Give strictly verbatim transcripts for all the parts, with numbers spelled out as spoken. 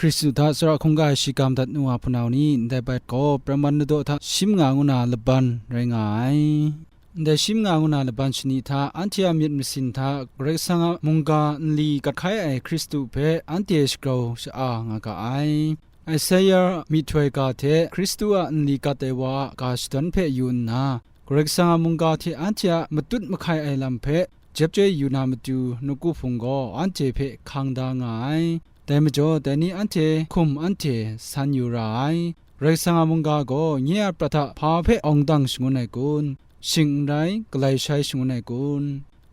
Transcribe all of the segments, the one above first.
Hkristu hta tsawra hkungga ai shi ga madat nu wa hpunau ni, ndai bat gaw Praman Nadaw hta shim nga ngu na laban rai nga ai. Ndai shim nga ngu na laban shani hta, anhte a myit masin hta, Karai Kasang a mungga nli gat hkai ai Hkristu hpe anhte shagrau sha-a nga ga ai. Isaya myihtoi ga hte Hkristu a nli gat ai wa a ga shadawn hpe yu nna, Karai Kasang a mungga hte anhte a matut mahkai ai lam hpe jep chyoi yu na matu, nawku hpung gaw anhte hpe hkang da nga ai. Dai majaw, dai ni anhte hkum anhte san yu ra ai. Karai Kasang a mungga gaw nye a prat hta hpa hpe awng dang shangun ai kun? Shing n rai, galai shai shangun ai kun?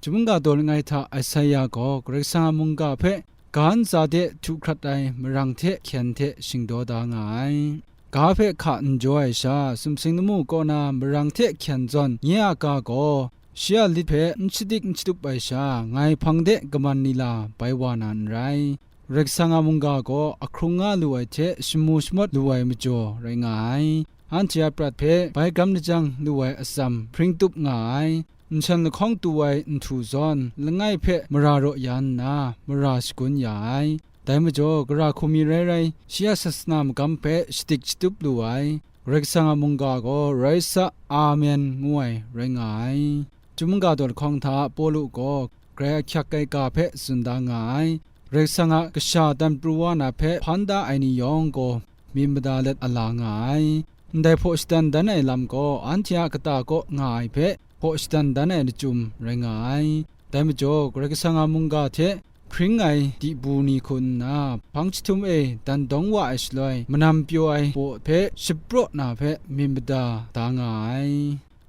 Chyum ga daw langai hta Isaya gaw Karai Kasang a mungga hpe ga ntsa de htu hkrat ai marang hte hkyen hte shingdaw da nga ai. Ga hpe hka n jaw ai sha, sumsing lamu kaw na marang hte hkyen zawn nye a ga gaw, shi a lit hpe n shadik n shatup ai sha, ngai hpang de kaman ni la bai wa na n rai. Karai Kasang a mungga gaw ahkrung nga lu ai hte shamu shamawt lu ai majaw rai nga ai. Anhte a prat hpe bai gam lajang lu ai atsam hpring tup nga ai. Nshan lahkawng tu ai nhtu zawn, langai hpe mara raw ya nna, mara shagun ya ai. Dai majaw, gara hku mi rai rai, shi a sasana magam hpe shadik shatup lu ai. Karai Kasang a mungga gaw, "Rai sa, Amen," ngu ai rai nga ai. Chyum ga daw lahkawng hta Pawlu gaw grai ahkyak ai ga hpe tsun da nga ai. Karai Kasang a kasha dan pru wa na hpe hpan da ai ni yawng gaw myit mada let a la nga ai. Ndai hpaw shadan dan ai lam gaw anhte a kata kaw nga ai hpe hpaw shadan dan ai lachyum rai nga ai. Dai majaw, Karai Kasang a mungga hte hpring ai dibu ni hku nna, hpang jahtum e dan dawng wa ai shaloi, manam pyaw ai baw hpe shapraw na hpe myit mada da nga ai.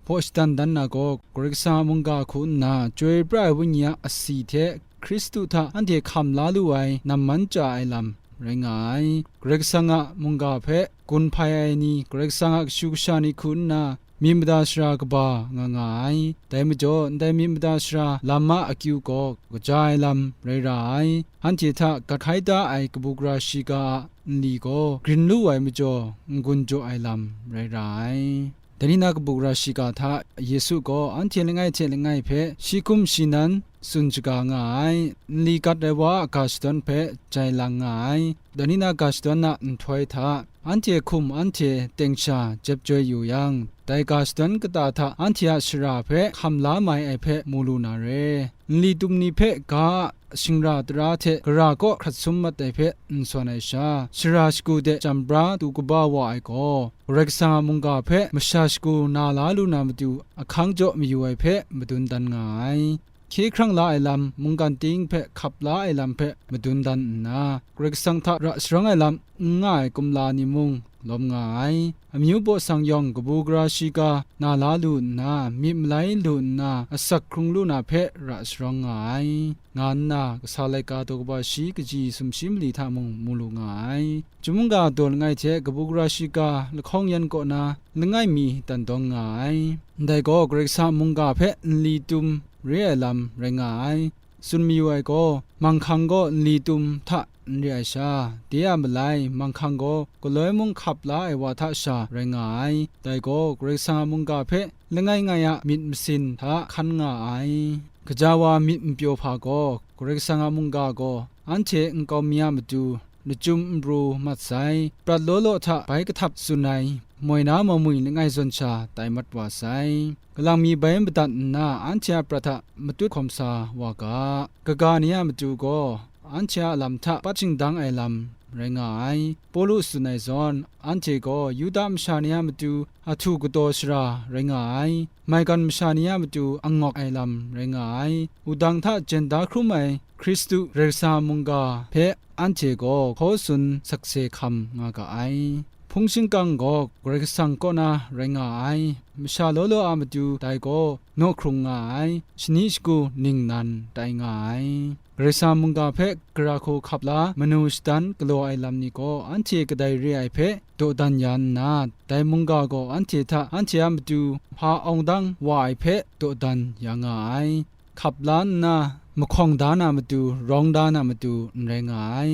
Hpaw shadan dan na gaw, Karai Kasang a mungga hku nna, Chyoi pra ai Wenyi a asi hte Hkristu hta anhte hkam la lu ai namman chya ai lam rai nga ai. Karai Kasang a mungga hpe gun hpai ai ni, Karai Kasang a kashu kasha ni hku nna, myit mada sara kaba nga nga ai. Dai majaw, ndai myit mada sara lam a akyu gaw kaja ai lam rai ra ai. Anhte hta gat hkai da ai kabu gara shiga a nli gaw grin lu ai majaw, n-gun jaw ai lam rai ra ai. Dai ni na kabu gara shiga hta Yesu gaw anhte langai hte langai hpe shi hkum shi nan tsun shaga nga ai. Nli gat ai wa a ga shadawn hpe jai lang nga ai. Dai ni na ga shadawn a nhtoi hta, anhte hkum anhte teng sha jep joi yu yang, dai ga shadawn kata hta anhte a shara hpe hkam la mai ai hpe mu lu na re. Nli tum ni hpe ga a shingra tara hte gara kaw hkrat sum mat ai hpe n sawn ai sha, shara shagu de chyam bra du kaba wa ai gaw, Karai Kasang a mungga hpe masha shagu na la lu na matu ahkang jaw mayu ai hpe madun dan nga ai. Hkye hkrang la ai lam, mungkan ting hpe hkap la ai lam hpe madun dan nna, Karai Kasang hta ra sharawng ai lam n nga ai kumla ni mung lawm nga ai. Amyu baw sang yawng kabu gara shiga na la lu nna, myit malai lu nna, asak hkrung lu na hpe ra sharawng nga ai, nga nna, kasa laika daw kaba shi kaji sumshi mali hta mung mu lu nga ai. Chyum ga daw langai hte kabu gara shiga lahkawng yan kaw na langai mi dan dawng nga ai. Ndai gaw Karai Kasang a mungga hpe nli tum re ai lam rai nga ai. Tsun mayu ai gaw, manghkang gaw nli tum hta n re ai sha, de a malai manghkang gaw galoi mung hkap la ai wa hta sha rai nga ai. Dai gaw Karai Kasang a mungga hpe langai ngai a myit masin hta hkan nga ai. Gaja wa myit n pyaw hpa gaw, Karai Kasang a mungga gaw anhte nkau mi a matu lachyum n pru mat sai, prat law law hta bai kahtap tsun ai, moi na mamwi langai zawn sha tai mat wa sai. Galang mi bai madat nna, anhte a prat hta matut hkawm sa wa ga. Kaga ni a matu gaw, anhte a lam hta pat shingdang ai lam rai nga ai. Pawlu tsun ai zawn, anhte gaw Yuda masha ni a matu ahtu kadaw shara rai nga ai, maigan masha ni a matu angawk ai lam rai nga ai, wudang hta jen da hkrum ai Hkristu Karai Kasang a mungga hpe anhte gaw hkaw tsun sakse hkam nga ga ai. Hpung shingkang gaw Karai Kasang kaw na rai nga ai, masha law law a matu dai gaw naw hkrung nga ai, shani shagu ningnan tai nga ai. Karai Kasang mungga hpe gara hku hkap la manu shadan galaw ai lam ni gaw anhte kadai re ai hpe dawdan ya nna, dai mungga gaw anhte hta anhte a matu hpa awng dang wa ai hpe dawdan ya nga ai. Hkap la nna, mahkawng da na matu, rawng da na matu n rai nga ai.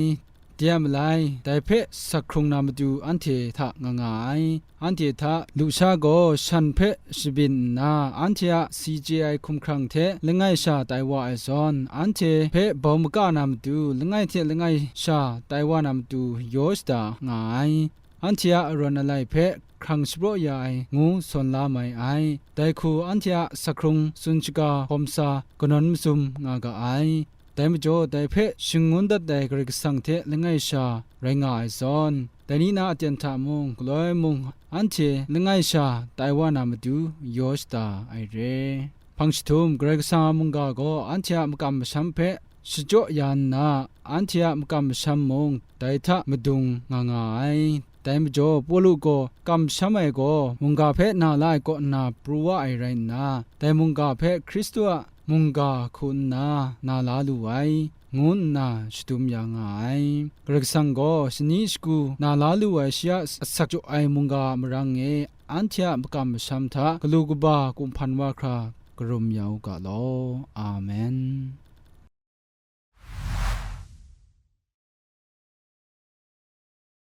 de ai malai, dai hpe sak hkrung na matu anhte hta nga nga ai. Anhte hta lusha gaw shan hpe shabyin nna, anhte a C J I hkumhkrang hte langai sha tai wa ai zawn, anhte hpe bau maka na matu, langai hte langai sha tai wa na matu yaw shada nga ai. Anhte a arawn alai hpe hkrang shapraw ya ai ngu sawn la mai ai. Dai hku anhte a sak hkrung tsun shaga hkawm sa kanawn mazum nga ga ai. Dai majaw, dai hpe shangun dat ai Karai Kasang hte langai sha rai nga ai zawn, dai ni na aten hta mung, galoi mung, anhte langai sha tai wa na matu yaw shada ai re. Hpang jahtum, Karai Kasang a mungga gaw anhte a makam masham hpe shachyaw ya nna, anhte a makam masham mung dai hta madung nga nga ai. Dai majaw, Pawlu gaw kamsham ai gaw mungga hpe na la ai kaw nna pru wa ai rai nna, dai mungga hpe Hkristu a mungga hku nna na la lu ai, ngu nna shadum ya nga ai. Karai Kasang gaw shani shagu na la lu ai shi a asak jaw ai mungga a marang e anhte a makam masham hta galu kaba kumhpan wa hkra karum ya u ga law. Amen.